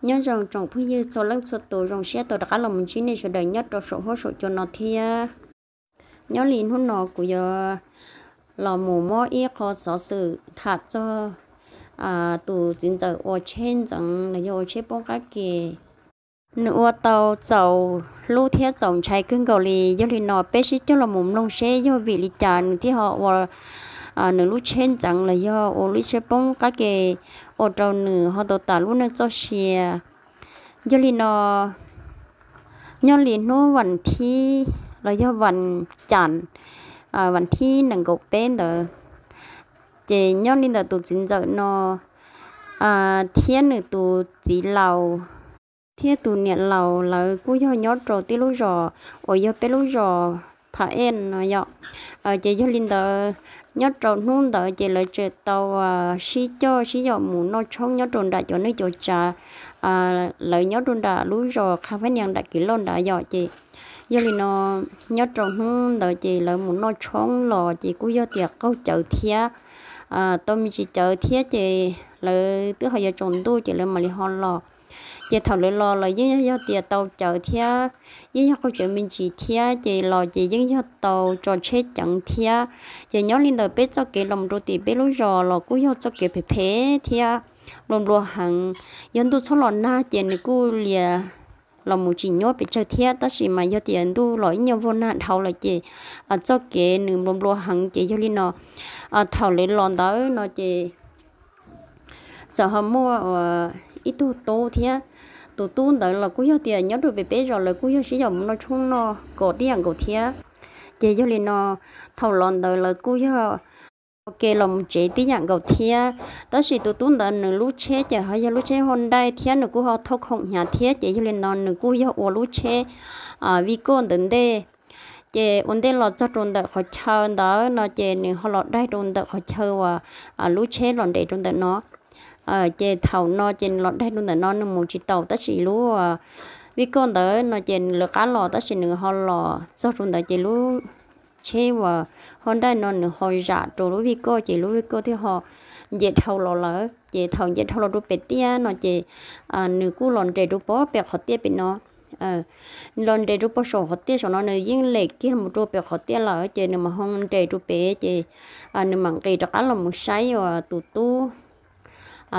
Nyob zoo tsoom phooj ywg txhua leej txhua tus, zoo siab tau rov qab los mus ntsib nej sawv daws nyob rau saum huab saum cua no thiab. Nyob li hnub no kuv yuav los mus muab ib qho xov xwm tham txog tus txiv ntxawm ua tsheb ntxeev los yog ua tsheb poob qab ke. Nws ua tau txaus hlub thiab txaus ntshai kawg nkaus li. Yog li no peb sib cog los mus mloog seb yog vim li cas nws thiaj ho ua nws lub tsheb ntxeev los yog ua lub tsheb poob qab ke, ua rau nws ho tau tas lub neej txoj sia. Yog li no, nyob li hnub vas thib los yog vas cas, vas thib nees nkaum peb ntawd, ces nyob li ntawm tus txiv ntxawm no thiab nws tus txiv laus thiab tus niam laus lawv kuj yog nyob rau tib lub zos uas yog peb lub zos Phab Ej no yom. Ces yog li ntawd, nyob rau hnub ntawd ces lawv tseem tau sib coj sib yom mus noj tshoob nyob rau nram cov neej cov tsav, lawv nyob rau nram lub zos Qhab Fab Nias nram kev loj nrad yom. Ces yog li no, nyob rau hnub ntawd ces lawv mus noj tshoob los ces kuj yog tias qaug cawv thiab, tau me ntsis cawv thiab ces lawv twb ho yuav tsaus ntuj ces lawv mam li ho los. Ces thaum lawv los los yeej yog tias tau cawv thiab, yeej yog qaug cawv me ntsis thiab ces los ces yeej yog tau tso tsheb ceev thiab. Ces nyob li ntawd peb txoj kev los mus rau tim peb lub zos los kuj yog txoj kev phem phem thiab nplua nplua heev. Yog ntuj txhob los nag ces nws kuj lias los mus tsis nyuaj pes tsawg thiab, tab sis mas yog tias ntuj los ib nyuag vog nag dhau lawm ces txoj kev nws nplua nplua heev. Ces yog li no, thaum lawv los ntawd no ces txawm ho muaj ib tug tub thiab. Tus tub ntawd los kuj yog tias nyob rau pem peb zos, lawv kuj yog sib yaum mus noj tshoob noj kos tib yam nkaus thiab. Ces yog li no, thaum los ntawd lawv kuj yog ua ke los mus tsev tib yam nkaus thiab. Tab sis tus tub ntawd nws lub tsheb ces ho yog lub tsheb Hyundai thiab nws kuj ho thauj khoom hnyav thiab. Ces yog li no nws kuj yog ua lub tsheb Vigo ntawd ntej. Ces ua ntej los txog rau ntawm qhov chaw ntawd no ces nws ho los daig rau ntawm qhov chaw uas lub tsheb los nres rau ntawm no. Ces thaum no ces nws los daig rau ntawm no nws mus tsis taus, tab sis lub Vigo ntawd no ces nws lawv qab los, tab sis nws ho los txog rau ntawd ces lub tsheb uas Hyundai no nws ho zam rau lub Vigo, ces lub Vigo thiaj ho nce dhau los lawm. Ces thaum nce dhau los rau pem tiaj no ces nws kuj los nres rau pem qhov tiaj pem no. Los nres rau pem saum qhov tiaj saum no, nws yeej lem kiag mus rau pem qhov tiaj lawm, ces nws mam ho nres rau pem, ces nws mam nqis rov qab los mus saib uas tus tub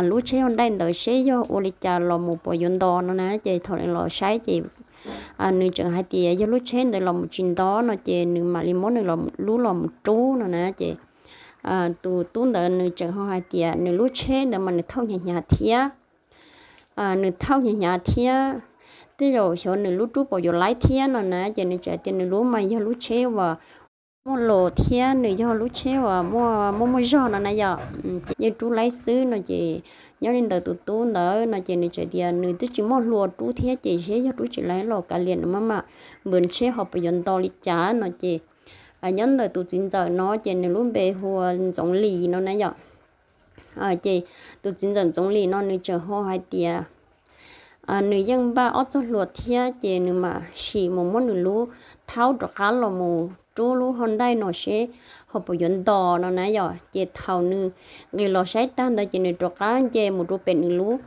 lub tsheb Hyundai ntawd seb yog ua li cas los mus puas yuav nto no na. Ces thaum nws los saib ces nws tseem hais tias yog lub tsheb ntawd los mus tsis nto no ces nws mam li muab nws lub los mus rub no na. Ces tus tub ntawd nws tseem ho hais tias nws lub tsheb ntawd mas nws thauj hnyav hnyav thiab, nws thauj hnyav hnyav thiab, tej zaum xyov nws lub rub puas yuav laib thiab no na. Ces nws tseem tias nws lub mas yog lub tsheb uas muaj los thiab nws yog lub tsheb uas muaj muaj muaj zog no na yom, yeej rub laib xwb no. Ces nyob li ntawd tus tub ntawd no ces nws tseem tias nws twb tsis muaj hlua rub thiab, ces seb yog rub tsis laib los kav liam, nws maj mam npws tsheb ho puas yuav nto li cas no. Ces nyob ntawm tus txiv ntxawm no ces nws lub npe hu ua Ntxoov Lis no na yom. Ces tus txiv ntxawm Ntxoov Lis no nws tseem ho hais tias nws yeej npaj ob txoj hlua thiab, ces nws mam sim mus muab nws lub thaub rov qab los mus rub lub Hyundai no seb ho puas yuav nto no na yom. Ces thaum nws nqis los saib tag ntawd ces nws rov qab nce mus rau pem nws lub.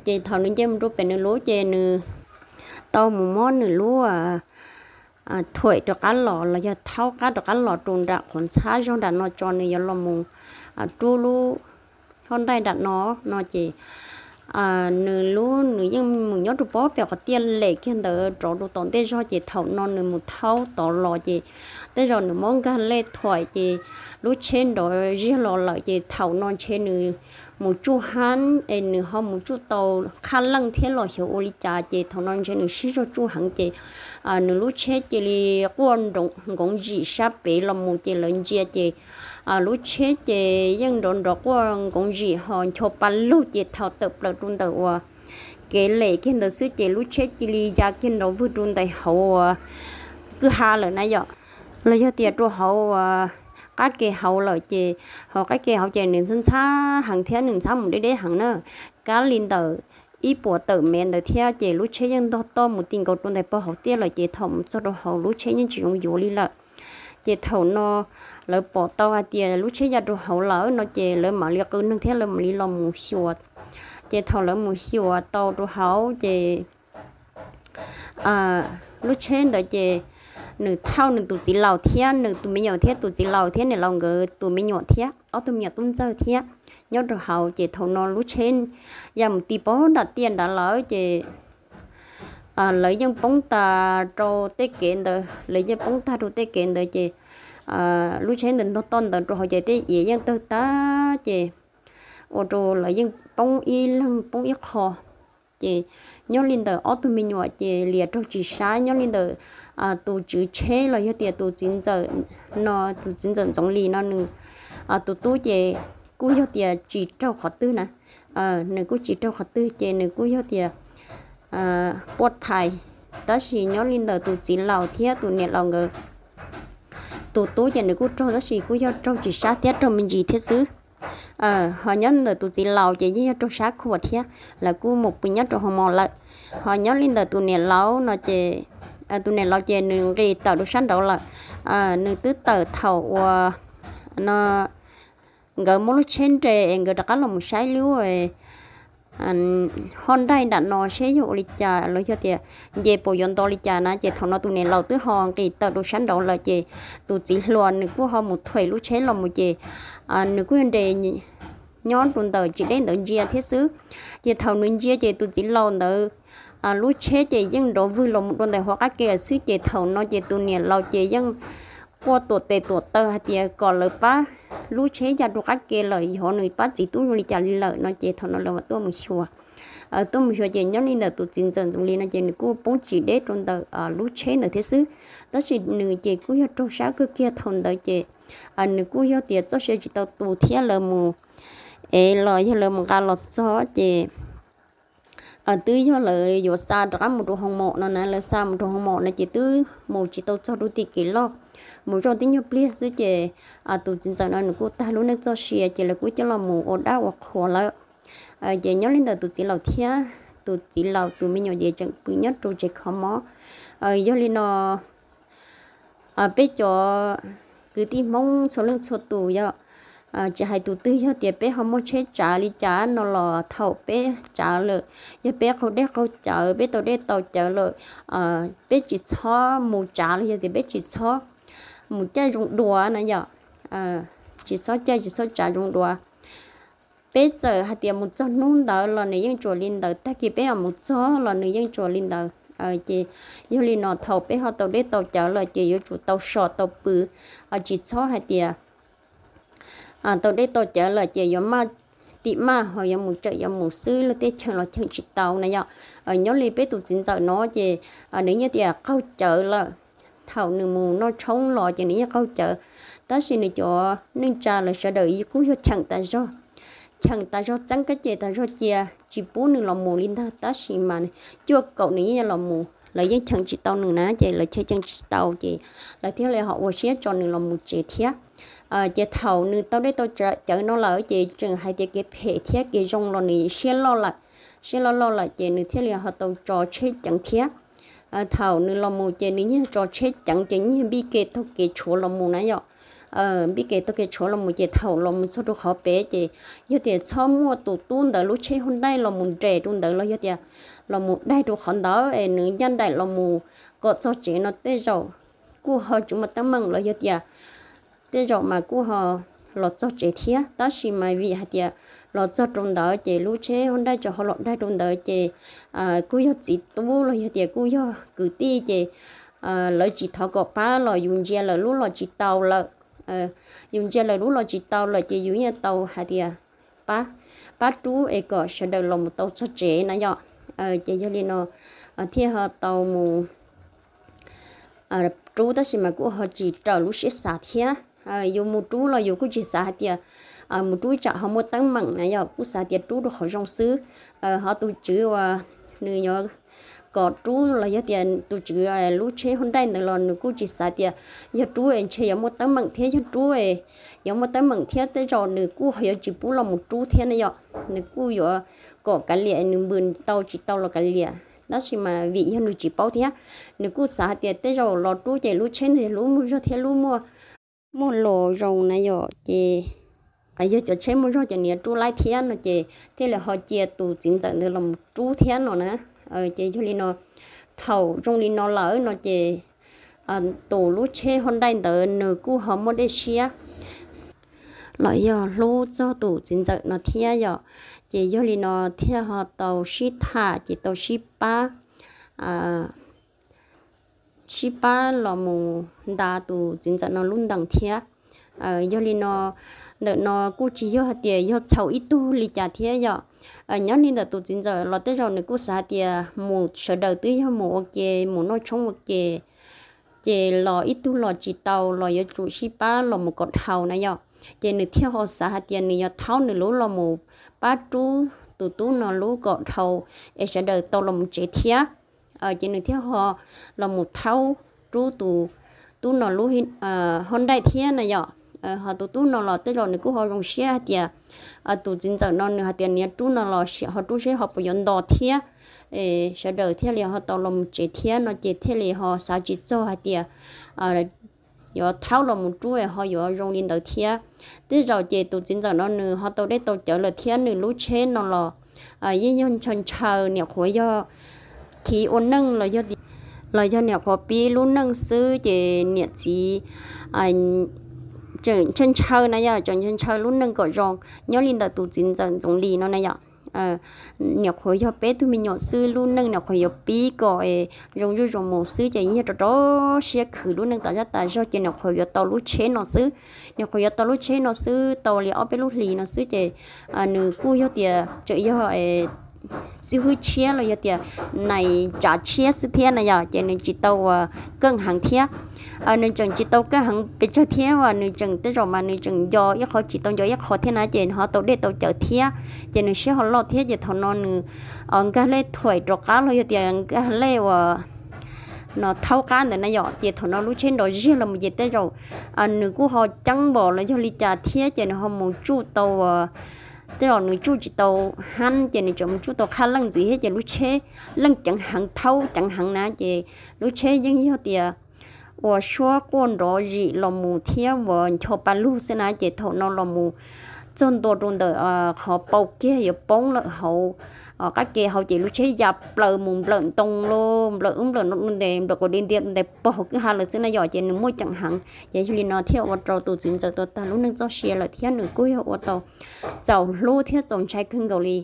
Ces thaum nws nce mus rau pem nws lub ces nws tau mus muab nws lub thuam rov qab los los yog thaub qab rov qab los rau nram qhov ntxhab zog nram no tso, nws yuav los mus rub lub Hyundai nram no no. Ces nws lub nws yeej mus nyob rau pem qhov tiaj lem kiag ntawd rov rau tom ntej zog, ces thaum no nws mus thaub tod los ces tej zaum nws muab nkag lej thuam ces lub tsheb nrov ziag los lawm. Ces thaum no ntshe nws mus tsuj heev es nws ho mus tsuj tau qhab leej thiab los xyov ua li cas, ces thaum no ntshe nws sib zog tsuj heev ces nws lub tsheb cia li quaj nkoov zim sab pem los mus, ces lawv ntsia ces lub tsheb ces yeej nrov nrov quaj nkoov zim ho ncho pa lug, ces thaum tawm plaws rau ntawm uas kev lem kiag ntawd xwb ces lub tsheb cia li ya kiag nrov vwg rau ntawm hauv uas kwj ha lawm na yom, los yog tias rau hauv uas qab ke hauv lawm. Ces hauv qab ke hauv ces nws ntxhab ntxhab heev thiab nws ntxhab mus deb deb heev na, kab li ntawm ib puas tawm mev ntawd thiab, ces lub tsheb yeej ntog toj mus ti nkaus rau ntawm pem hauv tiaj lawm. Ces thaum mus txog rau hauv lub tsheb yeej tsis zoo yuav li lawm. Ces thaum no lawv pom tau hais tias lub tsheb ya rau hauv lawm no ces lawv mam li qw neeg thiab lawv mam li los mus xyuas Ces thaum lawv mus xyuas tau rau hauv ces lub tsheb ntawd ces nws thauj nws tus txiv laus thiab nws tus me nyuam thiab tus txiv laus thiab niam laus nkawd tus me nyuam thiab ob tug me nyuam tub ntxawg thiab nyob rau hauv. Ces thaum no lub tsheb ya mus ti pog nram tiaj nrad lawm ces lawv yeej poob tag rau tej kev ntawd, lawv yeej poob tag rau tej kev ntawd ces lub tsheb ntawd ntog toj ntawd rau hauv ces tej iav yeej tawg tag ces ua rau lawv yeej poob ib leeg poob ib qho. Ces nyob li ntawm ob tug me nyuam ces liam raug tsis sab. Nyob li ntawm tus tswv tsheb los yog tias tus txiv ntxawm no, tus txiv ntxawm Ntxoov Lis no nws tus tub ces kuj yog tias tsis raug qhov twg na, nws kuj tsis raug qhov twg ces nws kuj yog tias puaj thais. Tab sis nyob li ntawm tus txiv laus thiab tus niam laus nkawd tus tub ces nws kuj raug tab sis kuj yog raug tsis sab thiab raug me ntsis thiab xwb. Ho nyob ntawm tus txiv laus ces yeej yog raug sab khuam thiab lawv kuj mus pw nyob rau hoo mos lawm. Ho nyob li ntawm tus niam laus no ces tus niam laus ces nws nqis tawm rau sab nraud lawm. Nws twb tawm thaum uas no nkawd muab lub tsheb nres es nkawd rov qab los mus saib lub hoj nraij nram no seb yog ua li cas los yog tias nce puas yuav nto li cas na. Ces thaum no tus niam laus twb ho nqis tawm rau sab nraud lawm ces tus txiv hluas nws kuj ho mus thuem lub tsheb los mus ces nws kuj yog nres nyob rau ntawm tsis deb ntawd ntsia thiab xwb. Ces thaum nws ntsia ces tus txiv laus ntawd lub tsheb ces yeej nrov vwg los mus rau ntawm hauv qab ke lawm xwb. Ces thaum no ces tus niam laus ces yeej quaj tuam tes tuam taw hais tias kom lawv pab lub tsheb ya rau qab ke lawm, yog nws pab txiv tub zoo li cas li lawm no. Ces thaum no lawv tuaj mus xyuas, tuaj mus xyuas ces nyob li ntawm tus txiv ntxawm Ntxoov Lis no ces nws kuj poob tsis deb rau ntawm lub tsheb ntawd thiab xwb. Tab sis nws ces kuj yog raug sab kawg kiag thaum ntawd ces nws kuj yog tias txoj sia tsis tau tu thiab lawv mus ev los yog lawv mus nqa los txog ces twb yog lawv yuav xa rov qab mus rau hoo mos no na, lawv xa mus rau hoo mos no ces twb mus tsis tau txog rau tim kev loj, mus zoj tib nyuag pliag xwb ces tus txiv ntxawm no nws kuj tag lub neej txoj sia ces lawv kuj coj los mus ua dab ua qhuas lawm. Ces nyob li ntawm tus txiv laus thiab tus txiv laus tus me nyuam ces tseem pw nyob rau tsev kho mob. Yog li no peb cov kwv tij Hmoob txhua leej txhua tus yog tsis hais tus twg yog tias peb ho muaj tsheb tsav li cas no los thaum peb tsav lawm, yog peb qaug dej qaug cawv, peb tau dej tau cawv lawm, peb tsis txhob mus tsav los yog tias peb tsis txhob mus caij zoo dua na yom, tsis txhob caij tsis txhob tsav zoo dua. Peb txawm hais tias mus txog hnub ntawd los nws yeej tsuas li ntawd, tag kis peb mus txog los nws yeej tsuas li ntawd. Ces yog li no thaum peb ho tau dej tau cawv lawm ces yuav tsum tau so tau pw, tsis txhob hais tias tau dej tau cawv lawm ces yuav maj tim maj ho yuav mus tsawm yuav mus xwb, luag tej cheem los cheem tsis tau na yom. Nyob li peb tus txiv ntxawm no ces nws yeej tias qaug cawv lawm, thaum nws mus noj tshoob los ces nws yeej qaug cawv, tab sis nws cov neej tsa lawv sawv daws kuj yog cheem tas zog, cheem tas zog txeeb kab ces tas zog cia tsis pub nws los mus li ntag, tab sis mas cuaj kaum nws yeej los mus, lawv yeej cheem tsis tau nws na, ces lawv cheem tsis tau ces lawv thiaj li ho ua siab tso nws los mus tsev thiab. Ces thaum nws tau dej tau cawv no lawm ces tseem hais tias kev phem thiab kev zoo los nws siab loj lawm, siab loj loj lawm ces nws thiaj li ho tau tso tsheb ceev thiab. Thaum nws los mus ces nws yeej tso tsheb ceev ces yeej npij ke taug kev tshuav los mus na yom. Npij ke taug kev tshuav los mus ces thaum los mus txog rau qhov pem ces yog tias txhob muaj tus tub ntawd lub tsheb hauv nraij los mus nres rau ntawd los yog tias los mus daig rau qhov ntawd es nws ncaj nraim los mus kom txog tsev no tej zaum kuj ho tsis muaj teeb meem los yog tias tej zaum mas kuj ho los txog tsev thiab, tab sis mas vim hais tias los txog rau ntawd ces lub tsheb hauv nraij tso ho los daig rau ntawd ces kuj yog txiv tub los yog tias kuj yog kwv tij ces lawv tsis thov kom pab los yus ntsia lawv lub los tsis tau lawm. Yus ntsia lawv lub los tsis tau lawm ces yus yeej tau hais tias pab, pab rub es kom sawv daws los mus tau txog tsev na yom. Ces yog li no thiaj ho tau mus rub tab sis mas kuj ho tsis raws lub siab xav thiab. Yus mus rub los yus kuj tsis xav hais tias mus rub tsam ho muaj teeb meem na yom, kuj xav tias rub rau qhov zoo xwb. Ho tus tswv uas nws yuav kom rub los yog tias tus tswv lub tsheb hauv nraij ntawd los nws kuj tsis xav tias yog rub es ntshe yuav muaj teeb meem thiab, yog rub yuav muaj teeb meem thiab tej zaum nws kuj ho yuav tsis pub los mus rub thiab na yom. Nws kuj yuav kom kav liam, nws npws tau tsis tau los kav liam, tab sis mas vim yog nws tsis paub thiab, nws kuj xav hais tias tej zaum los rub ces lub tsheb ntawd yog lub muaj zog thiab lub muaj, muaj los zoo na yom, ces yog cov tsheb muaj zog ces nws yuav rub laib thiab no ces thiaj li ho cia tus txiv ntxawm ntawd los mus rub thiab no na. Ces yog li no, thaum zoo li no lawm no ces tus lub tsheb Hyundai ntawd nws kuj ho muaj dej siab los yog hlub txog tus txiv ntxawm no thiab yom. Ces yog li no thiaj ho tau sib tham ces tau sib pab sib pab los mus nta tus txiv ntxawm no lub ntees thiab. Yog li no, ntawm no kuj tsis yog hais tias yog txhaum ib tug li cas thiab yom. Nyob li ntawm tus txiv ntxawm los tej zaum nws kuj xav hais tias mus sawv daws twb yog mus ua ke, mus noj tshoob ua ke, ces los ib tug los tsis tau los yuav tsum sib pab los mus kom dhau na yom. Ces nws thiaj ho xav hais tias nws yuav thaub nws lub los mus pab rub tus tub no lub kom dhau es sawv daws tau los mus tsev thiab. Ces nws thiaj ho los mus thaub rub tus tub no lub Hyundai thiab na yom. Ho tus tub no los tej zaum nws kuj ho zoo siab hais tias tus txiv ntxawm no nws hais tias nws yuav rub no los sim ho rub seb ho puas yuav nto thiab, sawv daws thiaj li ho tau los mus tsev thiab no ces thiaj li ho xav tsis txog hais tias yuav thaub los mus rub ho yuav zoo li ntawd thiab. Tej zaum ces tus txiv ntxawm no nws ho tau dej tau cawv lawm thiab nws lub tsheb no los yeej yog ntshaw ntshaw, niam qhuav yog khiv ua neej los yog niam qhuav pib lub neej xwb ces niam txiv tseem ntshaw ntshaw na yom, tseem ntshaw ntshaw lub neej kom zoo. Nyob li ntawm tus txiv ntxawm Ntxoov Lis no na yom, niam qhuav yog peb tug me nyuam xwb, lub neej niam qhuav yuav pib kom zoo zuj zoo mus xwb ces yeej yog rau rau siab khwv lub neej tas zaj tas zog ces niam qhuav yuav tau lub tsheb no xwb. Niam qhuav yuav tau lub tsheb no xwb tau li ob peb lub hlis no xwb ces nws kuj yog tias tseem yog xib hwb tshiab los yog tias nais tsav tshiab xwb thiab na yom, ces nws tsis tau uas keej heev thiab. Nws tseem tsis tau keej heev pes tsawg thiab uas nws tseem tej zaum mas nws tseem nco ib qho tsis tau nco ib qho thiab na ces nws ho tau dej tau cawv thiab ces nws siab ho loj thiab ces thaum no nws nkag lej thuam rov qab los yog tias nkag lej uas no thaub qab ntawd na yom, ces thaum no lub tsheb nrov ziag los mus ces tej zaum nws kuj ho ceeb npaum los yog li cas thiab ces nws ho mus tsuj tau uas tej zaum nws tsuj tsis tau hab ces nws tseem mus tsuj tau qhab leej ntxiv thiab ces lub tsheb leej ceev heev thaub ceev heev na ces lub tsheb yeej yog tias uas suab quaj nrov zim los mus thiab uas ncho pa lug xwb na ces thaum no los mus txog ntua rau ntawm qhov paus kiag yuav poob lawm hauv qab ke hauv ces lub tsheb ya plaws mus nplawm ntoo los nplawm ub nplawm no ntes nplawm quas di ntias ntes pog hauv kwj ha lawm xwb na yom ces nws muaj ceem heev ces yog li no thiaj ua rau tus txiv ntxawm tau tag lub neej txoj sia lawm thiab nws kuj yog ua tau txaus hlub thiab txaus ntshai kawg nkaus li.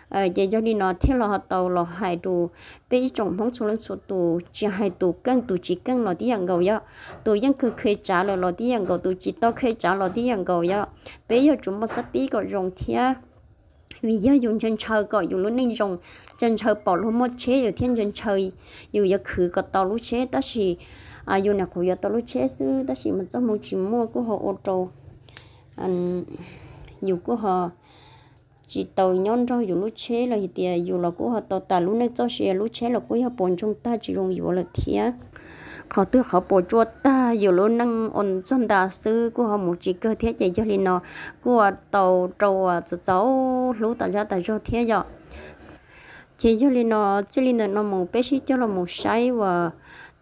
Ces yog li no thiaj los ho tau los hais rau peb ib tsoom Hmoob txhua leej txhua tus, tsis hais tus keej tus tsis keej los tib yam nkaus yom, tus yeej kawg kheev tsav lawm los tib yam nkaus, tus tsis tau kheev tsav los tib yam nkaus yom. Peb yuav tsum muaj xab tib kom zoo thiab, vim yog yus ntshaw ntshaw kom yus lub neej zoo, ntshaw ntshaw pom luag muaj tsheb yus thiaj ntshaw ntshaw yus yuav khwv kom tau lub tsheb. Tab sis yus nyuam qhuav yuav tau lub tsheb xwb tab sis mas txoj hmoo tsis muaj kuj ho ua rau yus kuj ho tsis tau nyob nrog yus lub tsheb los yog tias yus los kuj ho tau tas lub neej txoj sia, lub tsheb los kuj yog puas ntsoog tag tsis zoo yuav lawm thiab. Qhov twg qhov puas tsuaj tag yus lub neej ua txog nta xwb kuj ho mus tsis kawg thiab ces yog li no kuj ua tau rau uas txaus txaus hlub tas zaj tas zog thiab yom. Ces yog li no, txij li ntawm no mus peb sib cog los mus saib uas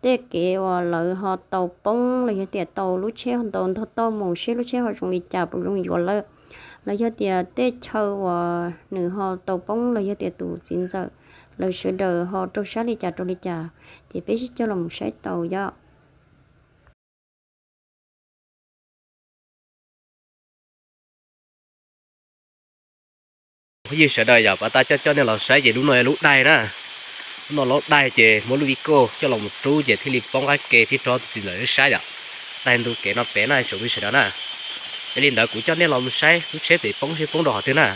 tej kev uas lawv ho tau poob los yog tias tau lub tsheb ho ntau ntog toj mus seb lub tsheb ho zoo li cas puas zoo yuav lawm, los yog tias tej chaw uas nws ho tau poob los yog tias tus txiv ntxawm lawv sawv daws ho raug sab li cas rau li cas, ces peb sib cog los mus saib tau yom. Phooj ywg sawv daws yom, pab tab coj coj nej los saib ces lub no lub daig na. Lub no lub daig ces muab lub vij kauj coj los mus rub ces thiaj li poob qab ke thiab rov tus txiv ntxawm lub sab yom. Daig ntu kev no pem na tsoom phooj ywg sawv daws na. Yog li ntawd kuv coj nej los mus saib lub tsheb pem poob seb poob rau qhov twg na.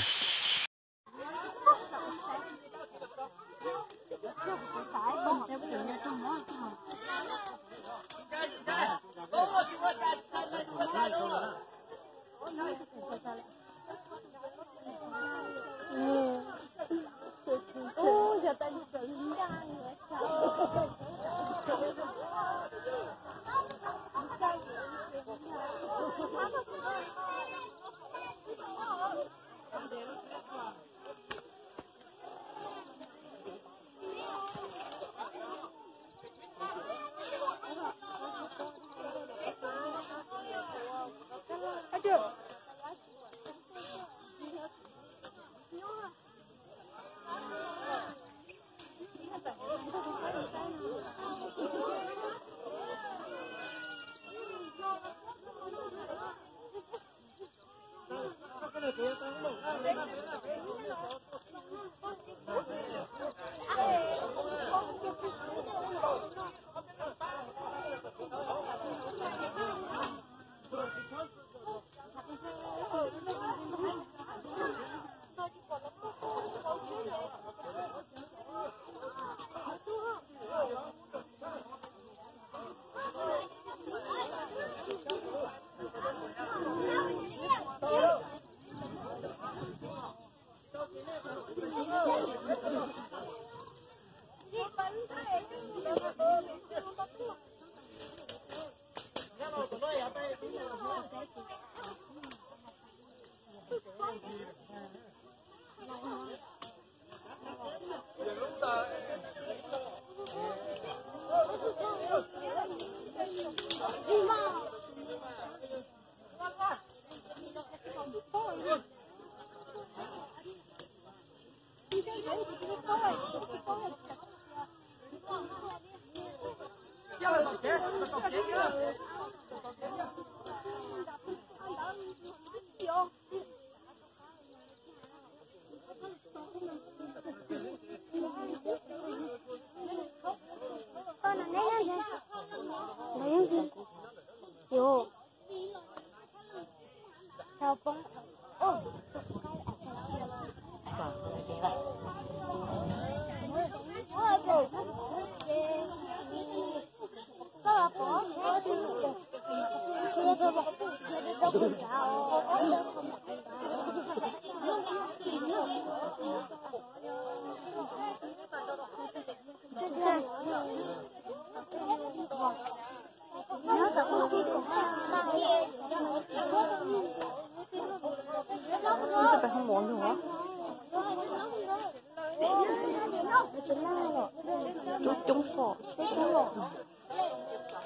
Coob coob fo.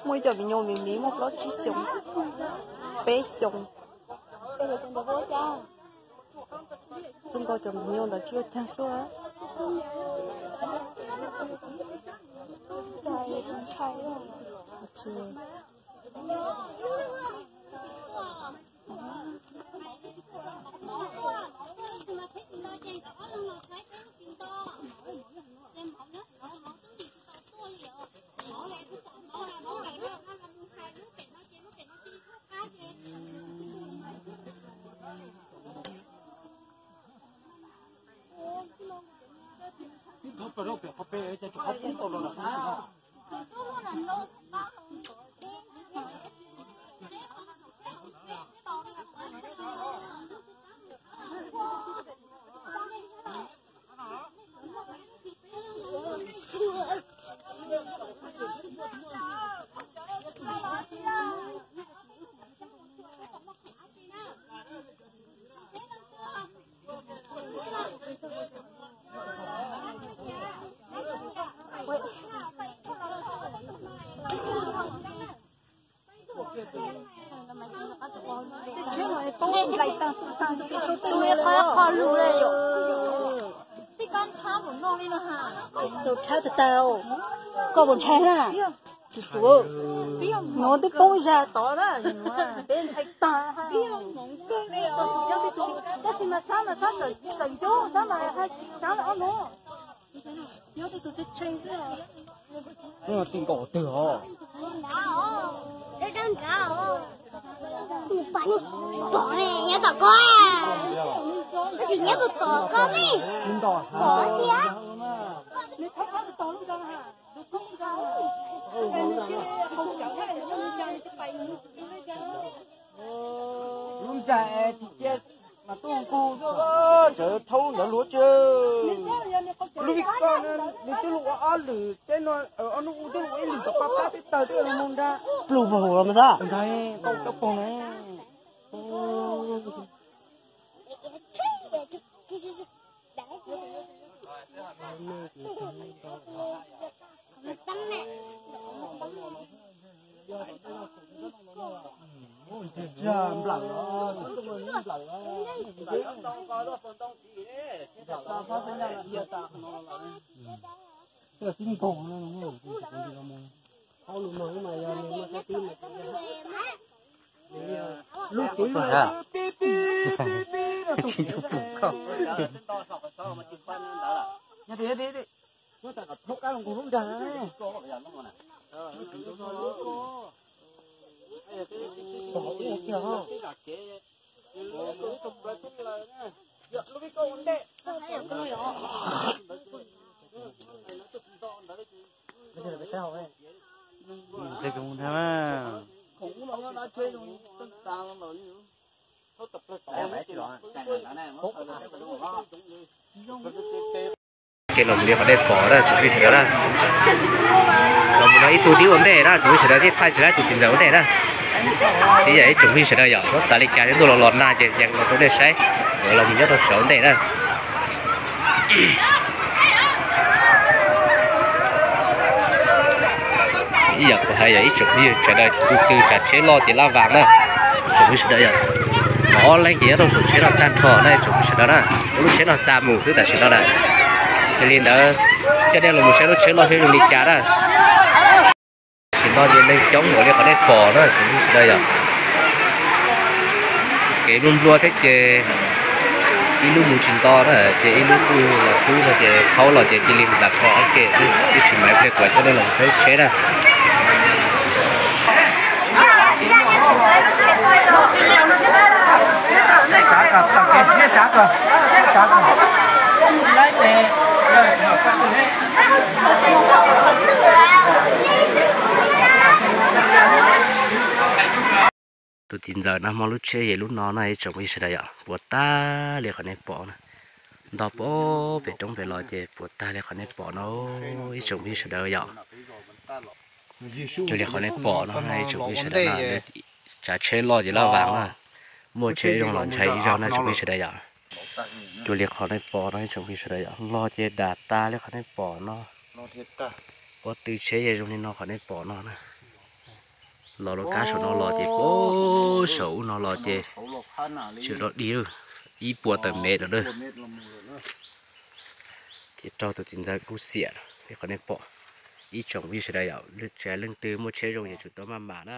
Muaj ib co viv ncaus me me muaj plaub tsib xyoos, peb xyoos. Xwb nkaus cov viv ncaus ntawd tsis ua caag xwb. Txaus tshab tag tag, koj puas ntshai na? Tus tuav no twb poob ib zag tod na, peb ntshai tag. Tab sis mas xab mas xab txawm ncub, xab mas xab ob nub. Nyob tej tus tshee tshee xwb. Ti nkaum twg os? Tus pas nyob tom ko, tab sis nyob puag tom ko ne. Pom tiag. Lub ncaig tsis cia mas tuaj nqug xwb, tsawv thaub ntawd luav tsi. Lub vij koj nws twb luaj ua ob lwm, teb no ob hnub ua twb luaj ua ib lwm tom pab pab peb tawg twb ua mus nrag. Pluj puag hauv los mas xab. Nrag tau cov poog na. Nplawm os, nplawm os. Twb nkoog, hauj lwm mas yog nws muaj sab tib mas lub kuv pib pib pib pib. Ces los mus li qhov nej pom na tsoom phooj ywg sawv daws na, los mus no ib tug twb ua ntej na tsoom phooj ywg sawv daws, thiaj thaij tsis tau tus txiv ntxawm ua ntej na. Ces yog ib tsoom phooj ywg sawv daws yom, txhob xav li cas, ntuj los los nag ces yees los rau nej saib, los mus nyob rau saum ua ntej na. Ib yam kuv hais yog ib tsoom phooj ywg sawv daws tus twg tsav tsheb loj ces laj vas na. Tsoom phooj ywg sawv daws yog, ob leeg ces nyob rau saum tsheb no tag nrho na tsoom phooj ywg sawv daws na. Lub tsheb no xa mus xwb tam sim no na. Yog li ntawd, coj nej los mus saib lub tsheb loj saib zoo li cas na. Tam sim no ces neeg coob npaum li qhov nej pom na tsoom phooj ywg sawv daws yom. Kev nplua nplua thiab ces ib lub mus tsis nto na, ces ib lub kuj los kub no ces thaub los ces cia li ntas kho ua ke xwb, tsis maiv pliag kuv coj nej los saib lub tsheb na. Tus txiv ntxawm no muaj lub tsheb yog lub no na ib tsoom phooj ywg sawv daws yom, puas tag li qhov nej pom na. Nto pem roob pem los ces puas tag li qhov nej pom no ib tsoom phooj ywg sawv daws yom. Cuag li qhov nej pom no na ib tsoom phooj ywg sawv daws na, tsav tsheb loj ces laj vas na, muaj tsheb zoo los ntshai ib zaug na tsoom phooj ywg sawv daws yom. Cuag li qhov nej pom no ib tsoom phooj ywg sawv daws yom, loj ces dam tas li qhov nej pom no. Pob tw tsheb ces zoo li no qhov nej pom no na. Los rau kab saum no los ces, saum ub no los ces tsis dog dig, ib puas tawm mev lawm na. Ces raug tus txiv ntxawm kub xiam li qhov nej pom. Ib tsoom phooj ywg sawv daws yom, tsis hais leej twg muaj tsheb zoo ces tsum tau maj mam na.